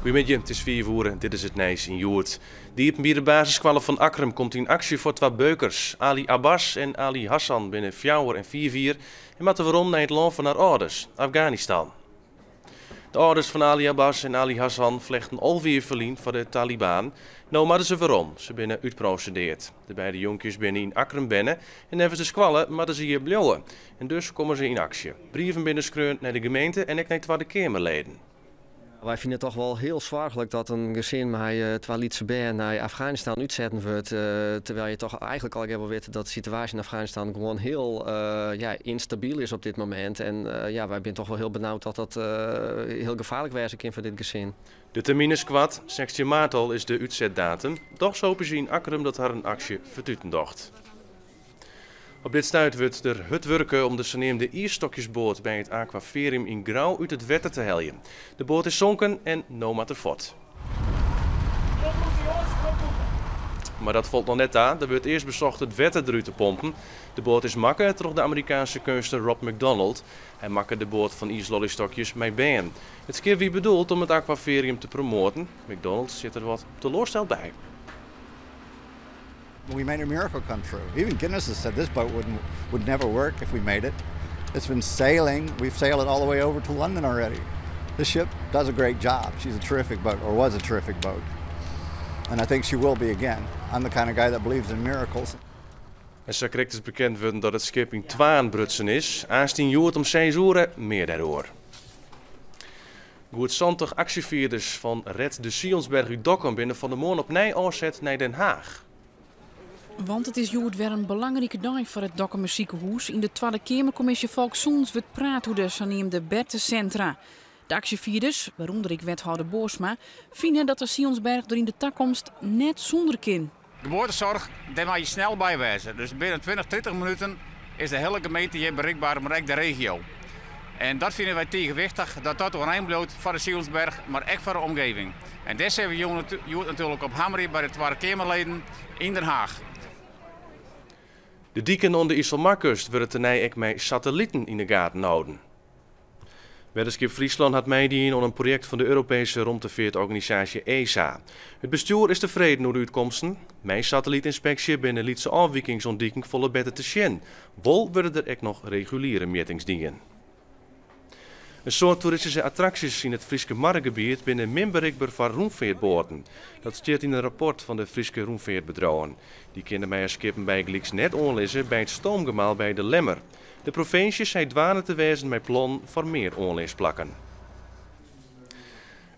Goeiemiddei, it is 5 oere, dit is It Nijs yn Hjoed. De iepenbiere basisskoalle fan Akkrum komt yn aksje foar twa beukers. Ali Abbas en Ali Hassan binne 4 en 5 jier en moatte werom nei it lân fan har âlders, Afganistan. De âlders fan Ali Abbas en Ali Hassan flechten 11 jier ferlyn foar de Taliban. No moatte se werom, se binne útprosedeard. De beide jonkjes binne yn Akkrum berne en neffens de skoalle moatte se hjir bliuwe. En dus komme se yn aksje. Brieven binne skreaun nei de gemeente en ek nei Twadde Keamerleden. Wy fine it toch wol hiel soarchlik dat in gesin mei twa lytse bern nei Afganistan útsetten wurdt, terwyl je toch eigenlik allegear wol witte dat de situaasje yn Afganistan gewoan hiel ja, ynstabyl is op dit momint. En ja, wy binne toch wol hiel benaud dat dat hiel gefaarlik wêze kin foar dit gesin. De termyn is koart, 16 maart al is de útsetdatum. Dochs hoopje se yn Akkrum dat harren aksje fertuten docht. Op dit stuit wurdt der hurd wurke om de saneamde iisstokjesboat by it Aquaverium yn Grou út it wetter te heljen. De boat is sonken en no moat er fuort. Mar dat falt noch net ta, der wurdt earst besocht it wetter derút te pompen. De boat is makke troch de Amerikaanske keunstner Rob McDonald. Hy makke de boat fan iislollystokjes mei bern. It skip wie bedoeld om it Aquaverium te promoaten. McDonald sit der wat teloarsteld by. We made a miracle come true. Even Guinness has said this boat would never work if we made it. It's been sailing. We've sailed it all the way over to London already. This ship does a great job. She's a terrific boat, or was a terrific boat. And I think she will be again. I'm the kind of guy that believes in miracles. En sa krekt is bekend wurden dat it skip yn twaen brutsen is. Aanst yn Hjoed om 6 oere mear dêroer. Goed 70 aksjefierders fan Red de Sionsberg út Dokkum binne fan 'e moarn opnij ôfset nei Den Haach. Want it is hjoed wer in belangrike dei foar it Dokkumer sikehûs. Yn de Twadde Keamerkommisje Folkssûnens wurdt praat oer de saneamde bertesintra. De aksjefierders, wêrûnder ek wethâlder Boorsma, fine dat de Sionsberg der yn de takomst net sûnder kin. Geboartezorg, dêr moat je snel by wêze. Dus binnen 20, 30 minuten is de hiele gemeente hjir berikber, mar ek de regio. En dat fine wy tige wichtich, dat dat oerein bliuwt foar de Sionsberg, mar ek foar de omgeving. En dêr sille we hjoed natuerlik op hammerje by de Twadde Keamerleden yn Den Haach. De diken oan de Iselmarkust wurde tenei ek mei satelliten yn de gaten holden. Wetterskip Fryslân hat meidien oan in projekt fan de Europeeske romtefeartorganisaasje ESA. It bestjoer is tefreden oer de útkomsten. Mei satellytynspeksje binne lytse ôfwikings oan diken folle better te sjen. Wol wurde der ek noch reguliere mjittings dien. In soad toeristyske attraksjes yn it Fryske marregebiet binne min berikber foar rûnfeartboaten. Dat stiet yn in rapport fan de Fryske rûnfeartbedriuwen. Dy kinne mei har skippen bygelyks net oanlizze by it stoomgemaal by De Lemmer. De provinsje seit dwaande te wêzen mei plannen foar mear oanlisplakken.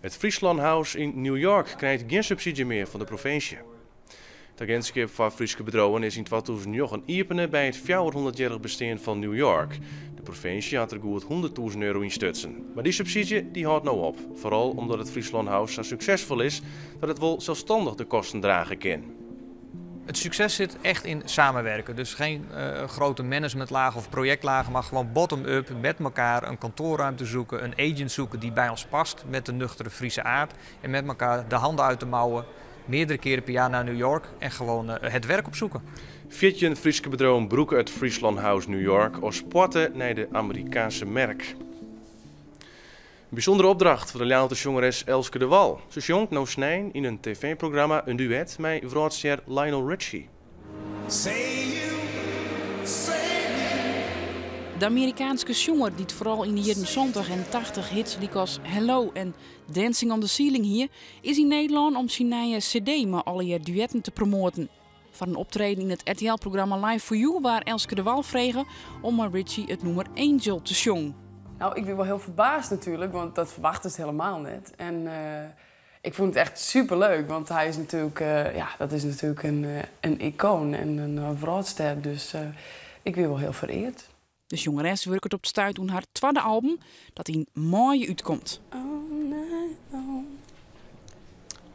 It Fryslân House yn New York krijt gjin subsydzje mear fan de provinsje. It agintskip foar Fryske bedriuwen is yn 2009 iepene by it 400-jierrich bestean fan New York. De provinsje hat der goed €100.000 yn stutsen. Mar dy subsydzje dy hâldt no op. Foaral omdat it Fryslân House sa suksesfol is dat it wol selsstannich de kosten drage kin. Het succes zit echt in samenwerken. Dus geen grote managementlagen of projectlagen, maar gewoon bottom-up met elkaar een kantoorruimte zoeken, een agent zoeken die bij ons past met de nuchtere Friese aard en met elkaar de handen uit de mouwen, meerdere keren per jaar naar New York en gewoon het werk opzoeken. 14 Fryske bedriuwen brûke it Fryslân House New York as poarte nei de Amerikaanske merk. In bysûndere opdracht foar de Ljouwerter sjongeres Elske DeWall. Se sjongt no snein yn in tv-programma in duet mei wrâldstjer Lionel Richie. De Amerikaanske sjonger, dy't foaral yn de jierren 70 en 80 hits lykas Hello en Dancing on the Ceiling hie, is yn Nederlân om syn nije CD mei allegear duetten te promoaten. Foar in optreden yn it RTL-programma Live for You waard Elske DeWall frege om mei Richie it nûmer Angel te sjongen. Nou, ik bin wol hiel ferbaasd natuerlik, want dat ferwachtest hielendal net. En ik fûn it echt superleuk, want hy is natuerlik, ja, dat is natuerlik in ikoan en in wrâldster. Dus ik bin wol hiel fereard. De sjongeres wurket op it stuit oan har twadde album, dat yn maaie útkomt.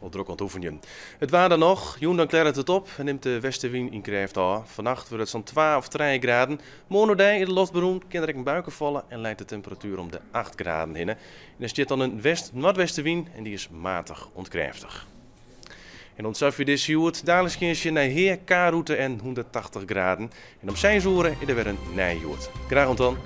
Al drok oan it oefenjen. It waar dan noch. Jûn dan klearret it op en nimt de westewyn yn krêft ôf. Fannacht wurdt it sa'n 2 of 3 graden. Moarn oerdei is de loft berûn, kin der ek in buike falle en leit de temperatuer om de 8 graden hinne. En der stiet dan in west-noardwestewyn en dy is matich oant krêftich. En oant safier dizze Hjoed. Daliks gean se nei Hea, K-rûte en 180 graden. En om 6 oere is der wer in nij Hjoed. Graach oant dan.